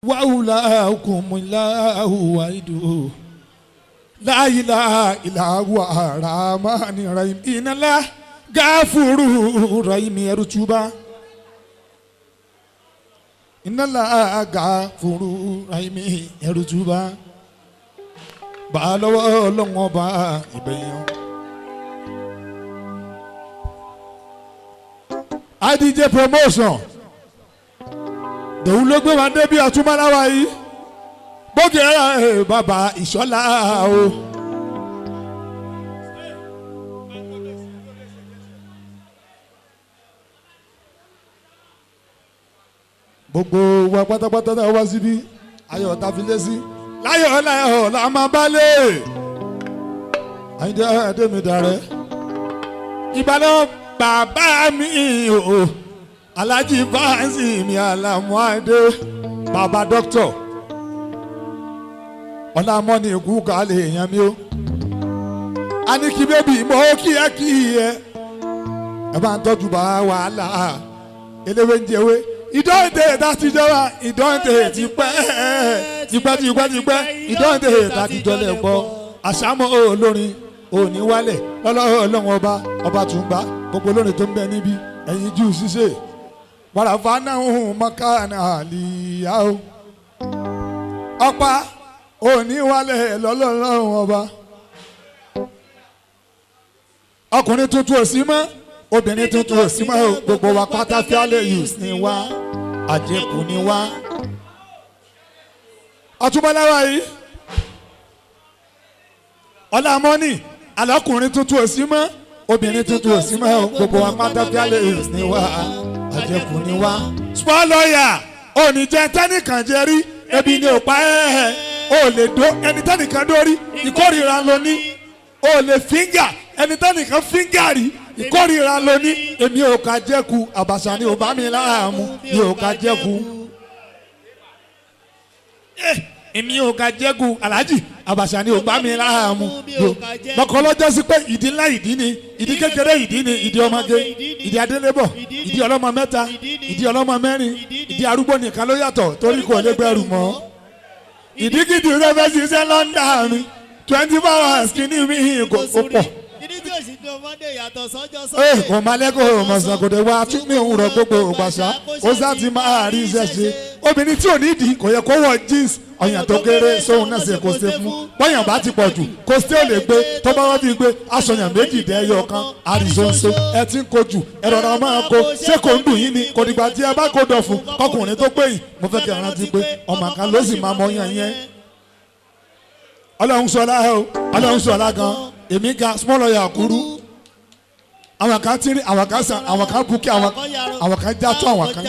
Wàhùlà kùmùláhù wàhídù. Láyìlá ìlàwọ̀ àràmánì rahim. Ìnàlá gáfúrú rahim ẹrú túbá. Ìnàlá gáfúrú rahim ẹrú túbá. Bàá lọ́wọ́ ọlọ́run ọba ìbẹ̀yàn. IDJ promotion dòun ló gbé wa débi ọtúnbáláwa yìí bókè ẹ bàbá ìṣọlá o. Gbogbo wa pátápátá náà wá síbí ayọ̀ tá fi lé sí láyọ̀ láyọ̀ la máa bá lé Àyìndé Adémi dàrẹ́ Ìbàdàn bàbá mi o. Alhaji Fansi mi Alamuade bàbá dọ́kítọ̀ ọ̀làmọ́ni ikú kálẹ̀ èèyàn mi o. A ní kí bébì mọ́ kí ẹ kí ẹ ẹ bá ń tọ́jú bá wàhálà eléwé ń jẹwé ìdọ́ǹtẹ̀ tàtijọ́ wa ìdọ́ǹtẹ̀ tipẹ́ tipẹ́ tipẹ́ tipẹ́ ìdọ́ǹtẹ̀ tàtijọ́ lẹ̀ gbọ́ àṣàmọ́ olórin òní wálẹ̀ lọ́lọ́run ọlọ́run ọba ọba tùǹgbà gbogbo olórin tó ń bẹ níbí ẹ̀yin jù ṣíṣe wàràfà náà mọ́kànnà àlìyá o ọ̀pá òní wálẹ̀ lọ́lọ́run ọba ọkùnrin tuntun ò sí mọ́ obìnrin tuntun ò sí mọ́ o gbogbo wa pátá fíálẹ̀ yìí ni wá àjẹkù ni wá. Ọ̀túnbọ́láwa yìí ọ̀làmọ́nì alọ́kùnrin tuntun ò sí mọ́ obìnrin tuntun ò sí mọ́ o gbogbo wa pátá fíálẹ̀ yìí ni wá àjẹkù ni wá. Small lawyer òní jẹ tẹ́nìkan jẹ rí ebi ni ò pa ẹ́ ò lè dó ẹni tẹ́nìkan dórí ìkórìíra ló ní ò lè fíńgà ẹni tẹ́nìkan fíńgà rí ìkórìíra ló ní èmi ò ká jẹ́ku àbàṣà ni ò bá mi láàmú mi ò ká jẹ́ku. Èmi ò ká jẹ́ku aláàjì àbàṣà ni ò bá mi láàmú. Lọ́kọ́ lọ́jọ́ sí pé ìdí ńlá ìdí ni ìdí kékeré ìdí ni ìdí ọmọge ìdí adélébọ̀ ìdí ọlọ́mọ mẹ́ta ìdí ọlọ́mọ mẹ́rin ìdí arúgbó nìkan ló yàtọ̀ torí kò lè gbẹrù mọ́. Ìdí gidi rẹ fẹ́ ṣiṣẹ́ lọ́ndà mi 24 hours kìíní mi kò pọ̀. Kò má lẹ́kọ̀ọ́ mọ̀sán kò dé wá tún mi òun rọ gbogbo ògbàṣá ó sá ti máa rí iṣẹ́ ṣe. Obìnrin tí ò ní ìdí kò yẹ kó wọ jeans ọyàn tó kéré sóhun náà ṣe kò ṣe fún bọ́yàn bá ti pọ̀ jù kò sí ò lè gbé tó bá wọ́n fi gbé aṣọyàn méjì dẹ́yọ kan àrísonso ẹ ti ń kojú ẹ rọra máa ko ṣé kò ń dùn yín ni kò dìgbà tí ẹ bá kó dọ̀ fún kọkùnrin tó pé yìí mo fẹ́ kí ẹ rántí pé ọmọ kan ló sì máa mọ ọyàn yẹn. Ọlọ́run sọlá ẹ o Ọlọ́run sọlá gan èmi ga small lawyer kúrú àwọn kan tírí àwọn kan sàn àwọn kan bukí àwọn kan játọ́ àwọn kan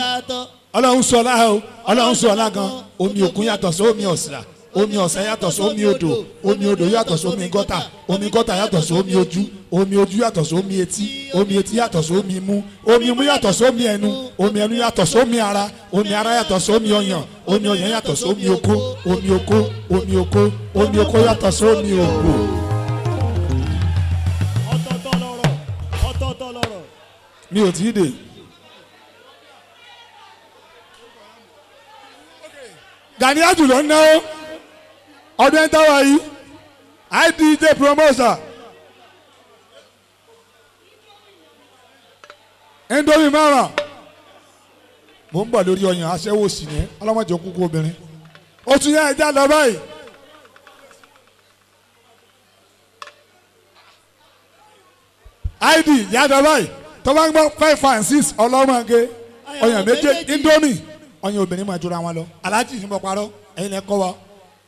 Ọlọ́run sọlá o Ọlọ́run sọlá gan omi òkun yàtọ̀ sí omi ọ̀sà omi ọ̀sà yàtọ̀ sí omi odò omi odò yàtọ̀ sí omi gọ́tà omi gọ́tà yàtọ̀ sí omi ojú omi ojú yàtọ̀ sí omi etí omi etí yàtọ̀ sí omi imú omi imú yàtọ̀ sí omi ẹnu omi ẹnu yàtọ̀ sí omi ara omi ara yàtọ̀ sí omi ọyàn omi ọyàn yàtọ̀ sí omi okó omi okó omi okó omi okó yàtọ̀ sí omi ògbò. Mi ò tí ì dé. Gani Ajulo ń náwó ọdún ẹ̀ńtà wá yìí IDJ promotion Indomie márùn mo ń bọ̀ lórí ọyàn aṣẹ́wó sì ní ọlọ́mọdé kúkú obìnrin ó tún yá ẹja lọ báyìí. ID yá lọ báyìí tó bá ń gbọ́ 5 and 6 ọlọ́mọge ọyàn méje Indomie ọyàn obìnrin máa jura wọn lọ aláàjì ní mo parọ́ ẹ̀yin lẹ kọ́ wa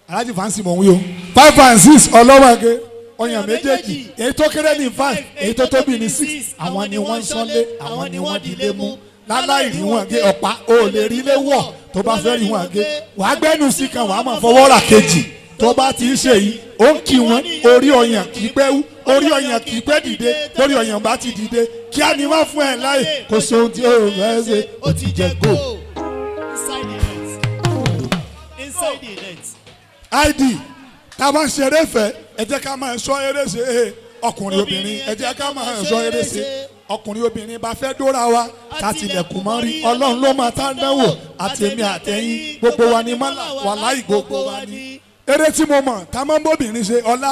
aláàjì Fansi mò ń wí o 5 and 6 ọlọ́mọge ọyàn méjèèjì èyí tó kéré ní 5 èyí tó tóbi ní 6 àwọn ni wọ́n ń sọ́lé àwọn ni wọ́n dilé mú láláì rí wọn gé ọ̀pá o lè rí lé wọ̀ tó bá fẹ́ rí wọn gé wàá gbẹ́nu sí kan wàá máa fọwọ́ rà kejì tó bá ti ń ṣe yìí ó ń kí wọn orí ọyàn kì í pẹ́ wú orí ọyàn kì í pẹ́ dìde lórí ọyàn bá ti dìde kíá ni wọ́n fún ẹ láì kò sóhun tí ó fẹ́ ṣe ó ti jẹ góò. ID tá a bá ń ṣeré fẹ́ ẹ jẹ́ ká máa sọ eré ṣe é ọkùnrin obìnrin ẹ jẹ́ ká máa sọ eré ṣe Ọkùnrin obìnrin bá fẹ́ dóra wa ká tilẹ̀kùn mọ́ rí Ọlọ́run ló máa tá dánwò àtẹ̀mí àtẹ̀yìn gbogbo wa ni mọ́là wàláì gbogbo wa ni. Eré tí mo mọ̀ tá máa ń bóbìnrin ṣe ọlá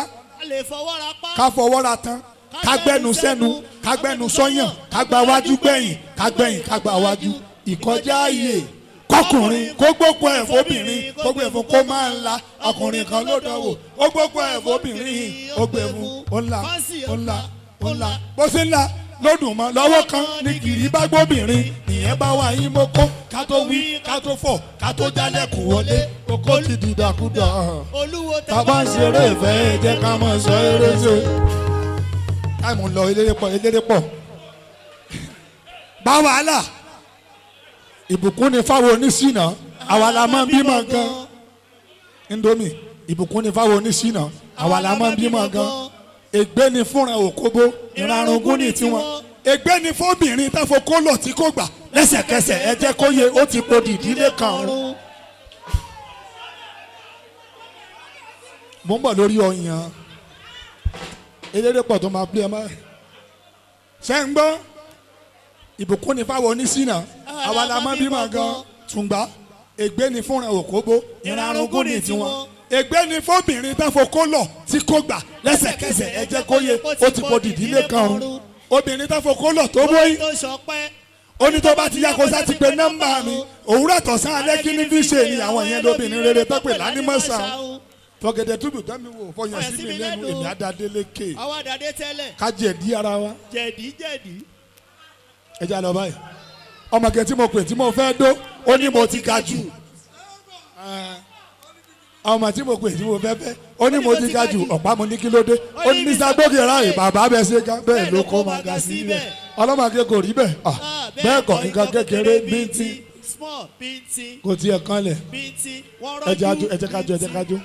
ká fọwọ́ ra tán ká gbẹ́nu sẹ́nu ká gbẹ́nu sọ́yàn ká gba wájú gbẹ̀yìn ká gbẹ̀yìn ká gba wájú ìkọjá ààyè kọkùnrin kó gbogbo ẹ̀ fóbìnrin kó gbé fún kó máa ń la ọkùnrin kan ló dánwò ó gbogbo ẹ̀ fóbìnrin ó gbé fún ó ńlá ó ńlá ó ńlá bó ṣe ńlá lódùn mọ́ lọ́wọ́ kan ní kiri bá gbóbìnrin nìyẹn bá wà yín mọ́kó ká tó wí ká tó fọ̀ ká tó jálẹ̀kùn wọlé okó ti dìdàkudà. Tá bá ń ṣeré ìfẹ́ ẹ jẹ́ ká máa sọ eré ṣe. Táìmù ń lọ eléré pọ̀ eléré pọ̀. Bá wàhálà ìbùkún ni fáwọn oníṣìnà àwa la máa ń bímọ gan. Indomie ìbùkún ni fáwọn oníṣìnà àwa la máa ń bímọ gan. Ègbé ni fúnra òkóbó ìrarungún ní tiwọn. Ègbé ni fóbìnrin táfo kó lọ tí kò gbà lẹ́sẹ̀kẹsẹ̀ ẹ jẹ́ kó yé ó ti po dìdílé kan rún. Mo ń bọ̀ lórí ọyàn eléré pọ̀ tó máa pín ẹ mọ́. Ṣé ń gbọ́? Ìbùkún ni fáwọn oníṣìnà àwa la máa ń bímọ gan. Tùǹgbà ègbé ni fúnra òkóbó ìrarungún ní tiwọn. Ègbé ni fóbìnrin táfo kó lọ tí kò gbà lẹ́sẹ̀kẹsẹ̀ ẹ jẹ́ kó yé ó ti po dìdílé kan rún. Obìnrin táfo kó lọ tó bóyí ó ní tó bá ti yá kó sá ti pe nọ́mbà mi òwúrọ̀ tọ̀sán alẹ́ kí ní fi ṣe ni àwọn yẹn lóbìnrin rere tó pè lánìmọ̀sán. Fọ̀gẹ̀dẹ̀ túbù tán mi wò fọyàn sí mi lẹ́nu èmi àdàdé lékè ká jẹ̀dí ara wa. Jẹ̀dí jẹ̀dí. Ẹ jẹ́ àlọ́ báyìí ọmọge tí mo pè tí mo fẹ́ dó ó ní mo ti ga jù. Ọmọ tí mo pè tí mo fẹ́ fẹ́ ó ní mo ti ga jù ọ̀pá mo ní kí ló dé ó ní Mr. Gbókè ráàyè bàbá bẹ́ẹ̀ ṣe ga bẹ́ẹ̀ ló kó máa ga síbẹ̀ ọlọ́mọge kò rí bẹ́ẹ̀ bẹ́ẹ̀ kọ́ nǹkan kékeré bíntín Small bíntín kò tiẹ̀ kanlẹ̀ bíntín wọ́n ẹ jẹ́ rọ́jú ẹ jẹ́ ká jó ẹ jẹ́ ká jó.